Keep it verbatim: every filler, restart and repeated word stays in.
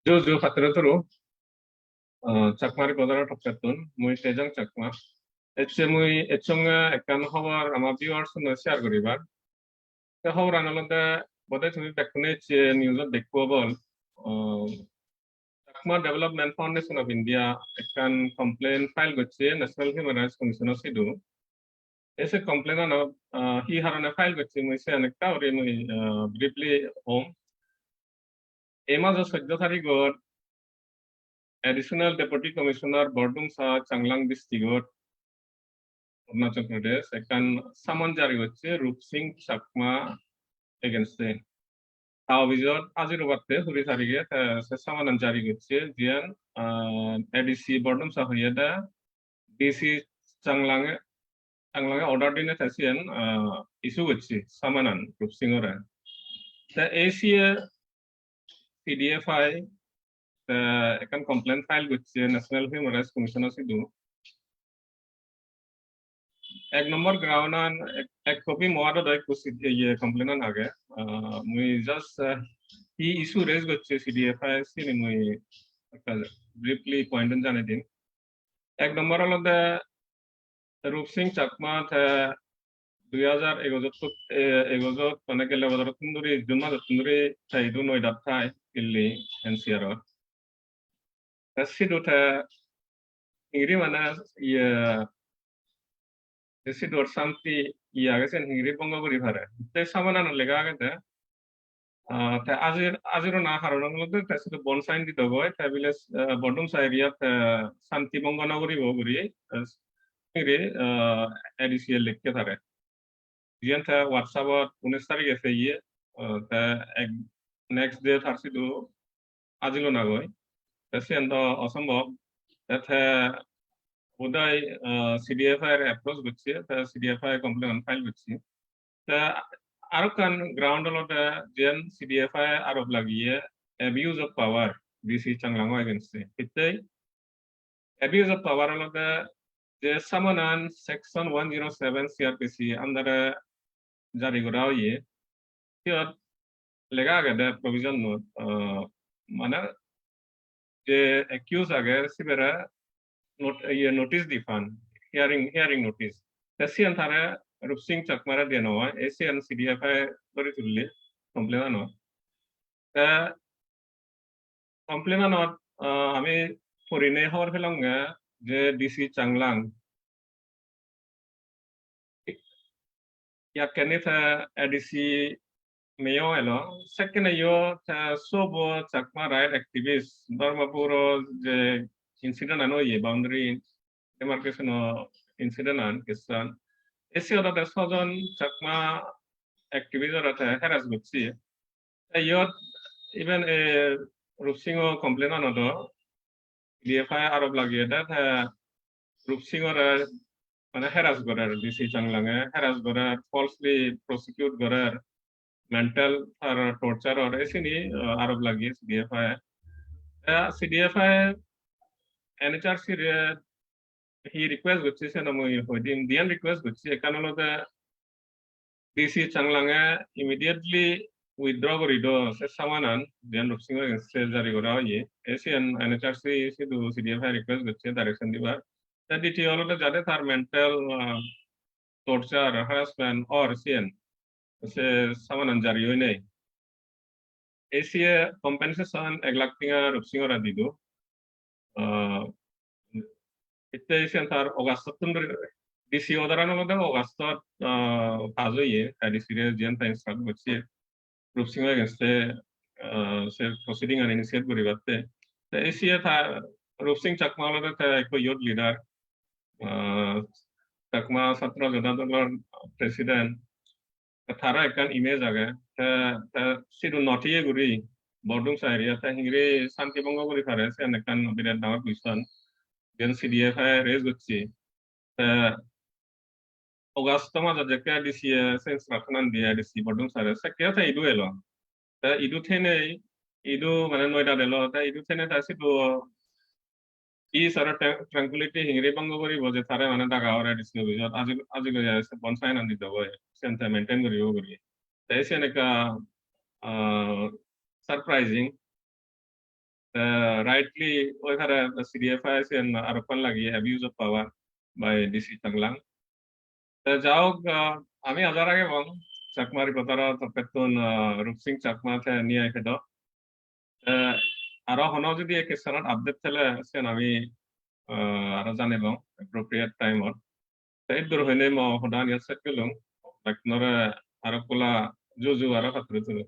Ju ju patturu turu, ah, Chakma Reporter-o toppettun, mui Tejang Chakma. Ecche mui ecchonge ekkan hobor ama viewers-uno share guribar. Te hoboran olode bodoi tumi bekkune ecche news-ot dekko obol. Ah, Chakma Development Foundation of India ekkan complaint file gocche National Human Rights Commission-o sidu. Ei se complaint-ano, ah, hi harone file gocche mui siyan ekka guri mui, ah, briefly hom. Ei majo soddo tarigot Additional Deputy Commissioner Bordumsa Changlang District-ot Arunachal Pradesh ekkan summon jari gocche Rup Singh Chakma against-e. Ta office-ot hajir obatte kuri tarige te se summon-an jari gocche, jiyan, ah, A D C Bordumsa hoyede D C Changlang-e, Changlang-e order dine te siyan, ah, issue gocche summon-an Rup Singh-ore. Te A C-e C D F I te ekkan complaint file gocche National Human Rights Commission-o sidu. Ek number ground-an ek, ek copy mo adot ekko si-, iye complaint-an age. Ah, mui just, ah, hi issue raise gocche C D F I sini mui ekka briefly point-un janei dim. Ek number olode Rup Singh Chakma te dui hajar egojot, eh, egojot mane gelle bojorottun dhuri, June majottun dhuri te idu Noida-t thai, Delhi N C R-ot. Te sidu te hingiri mane iye, te sidu santi iye age sen hingiri bongo guri pare. Te summon-anot lega agede, ah, te ajir, ajir ona haron olode te sidu bond sign di dogoi, te village, ah, Bordumsa area te santi bongo no guribo guri, eh, hingiri, ah, A D C-e likke tare. Jiyan te WhatsApp-ot unis tarige peye, ah, te ek, next day tar sidu ajilo nagoi. Te siyan do osombhob. Te, te bodoi, ah, C D F I-re approach gocche, te C D F I complaint file gocche. Te arokkan ground olode jiyan C D F I arop lagiye abuse of power D C Changlang-o against-e. Hittei abuse of power olode je summon-an section one zero seven C R P C under-e jari gora oye, siyot lega agede provision-ot, ah, mane je accused age sibere not-, iye notice di pan, hearing, hearing notice. Te siyan tare Rup Singh Chakmare diye no oi, ei siyan C D F I guri tulli complaint-anot. Te complaint-anot, ah, ami porinei hobor pelonge je D C Changlang, yakkeni te A D C meyo elo, sekkeneyo te sobo Chakma right activist, Dharmapuro je incident-an oye, boundary demarcation-o incident-an, case-an. Ei siyot olode sojon Chakma activist-ore te harass gocche. Te iyot even, eh, Rup Singh-o complaint-anodo D F I arop lagiyede te Rup Singh-ore mane harass gorer, D C Changlang-e harass gorer, falsely prosecute gorer, mental tar torture or, ei sini, eh, arop lagiye C D F I. Te C D F I N H R C-re hi request gocche seno mui hoi dim, diyan request gocche, ekkan olode D C Changlang-e immediately withdraw guri do se summon-an, jiyan Rup Singh-o against-e jari gora oye. Ei siyan N H R C sidu C D F I request gocche direction dibar. Te ditiyo olode jade tar mental, ah, torture, harassment or siyan se summon-an jari oinei. Ei siye compensation ek lakh tenga Rup Singh-ore dido. Ah, itte siyan tar August-ottun dhuri, D C order-an olode August-ot, ah, pass oye, A D C-re jiyan ta instruct gocche Rup Singh-o against-e, ah, se proceeding-an initiate guribatte. Te ei siye ta Rup Singh Chakma olode te ekko youth leader, ah, Chakma Chhatro Jodha Dolor president, te taro ekkan image age, te, te sidu notiye guri Bordumsa area te hingiri santi bongo guri pare, siyan ekkan birat dangor question. Jiyan C D F I raise gocche. Te August-o majot jekke A D C-e se instruction-an diye, A D C Bordumsa-re, sekke te idu elo. Te idu thenei, idu mane Noida-t elo, te idu thenei te sidu peace aro tra-, tranquility hingiri bongo guribo je tare mane daga ore D C office-ot ajil, ajil oi jai, se bond sign-an di dogoi, siyan te maintain guribo guri. Te siyan ekka, ah, surprising. Te rightly oi pare C D F I sen arokkan lagi abuse of power by D C Changlang. Te ja hok, ah, ami aja ragebong Chakma Reporter-o toropettun, ah, Rupsing Chakma te niyai pedo. Te aro hono jodi ei case-anot update thele sen ami, ah, aro janebong appropriate time-ot. Te iddur hoinei mo hodan iyot set gelung. Bekkunore aro ekkola juju aro patturu turu.